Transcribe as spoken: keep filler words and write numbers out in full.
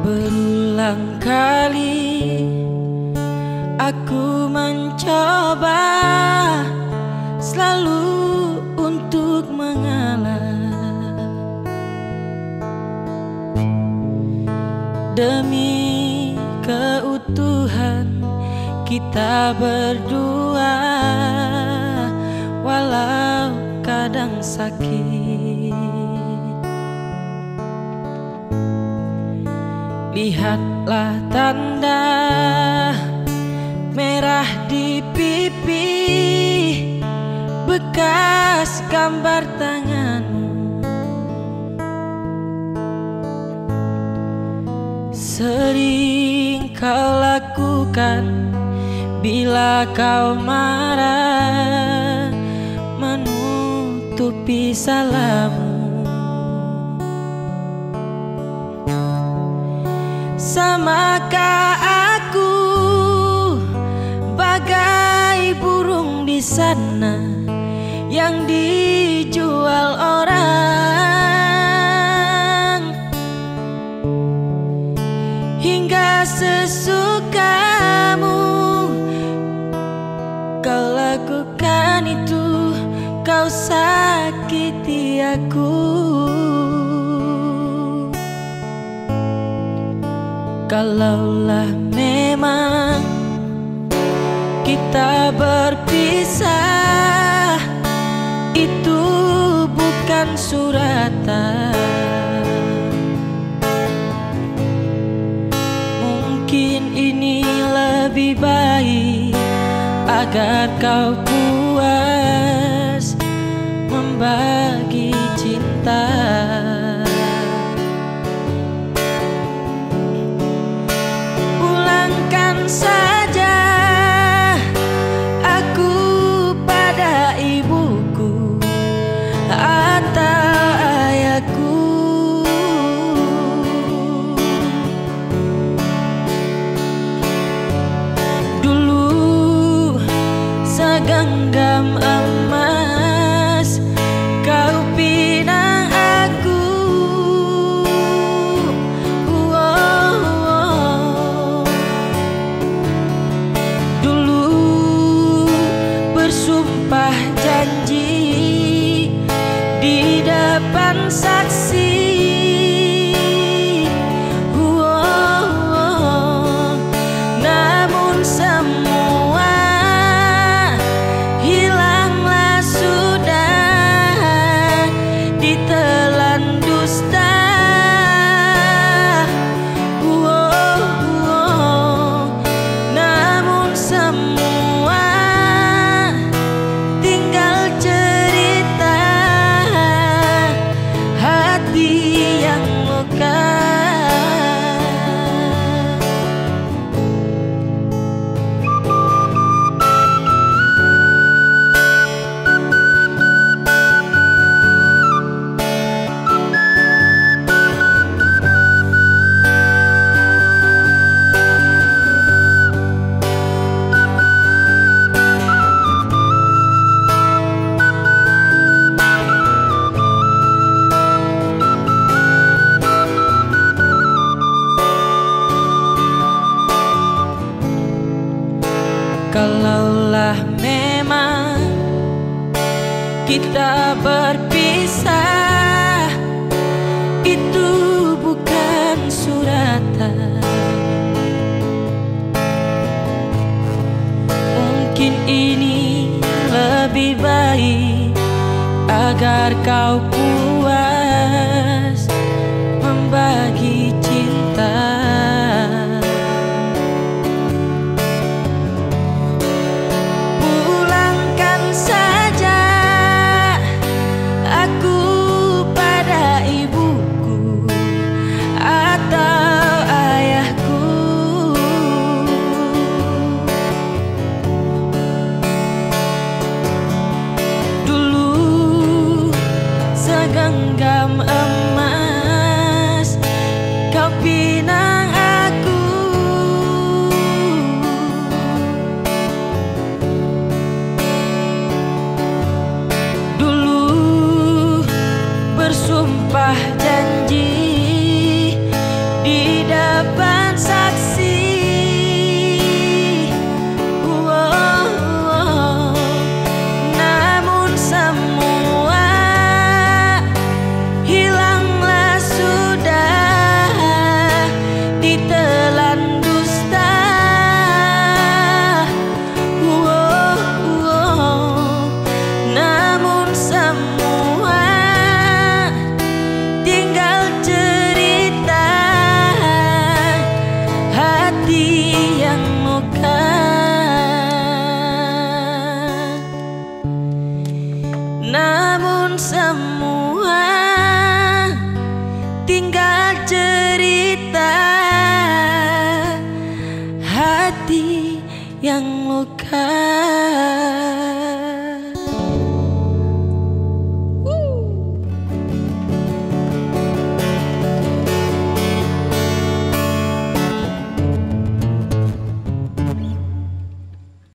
Berulang kali aku mencoba selalu untuk mengalah. Demi keutuhan kita berdua, walau kadang sakit. Lihatlah tanda merah di pipi, bekas gambar tanganmu. Sering kau lakukan bila kau marah, menutupi salahmu. Samakah aku bagai burung di sana yang dijual orang? Hingga sesukamu kau lakukan itu, kau sakiti aku. Kalaulah memang kita berpisah, itu bukan suratan. Mungkin ini lebih baik agar kau puas membagi cinta. Pulangkan saja aku pada ibuku atau ayahku. Dulu saganggam amas kau pinang aku. Dulu bersumpah janji di depan saksi. Namun semua hilanglah sudah ditelan dusta. Namun semua tinggal cerita hati yang luka. Kalaulah memang kita berpisah, itu bukan suratan. Mungkin ini lebih baik agar kau puas membagi cinta. Pulangkan saja aku pada ibuku atau ayahku. Dulu yang luka.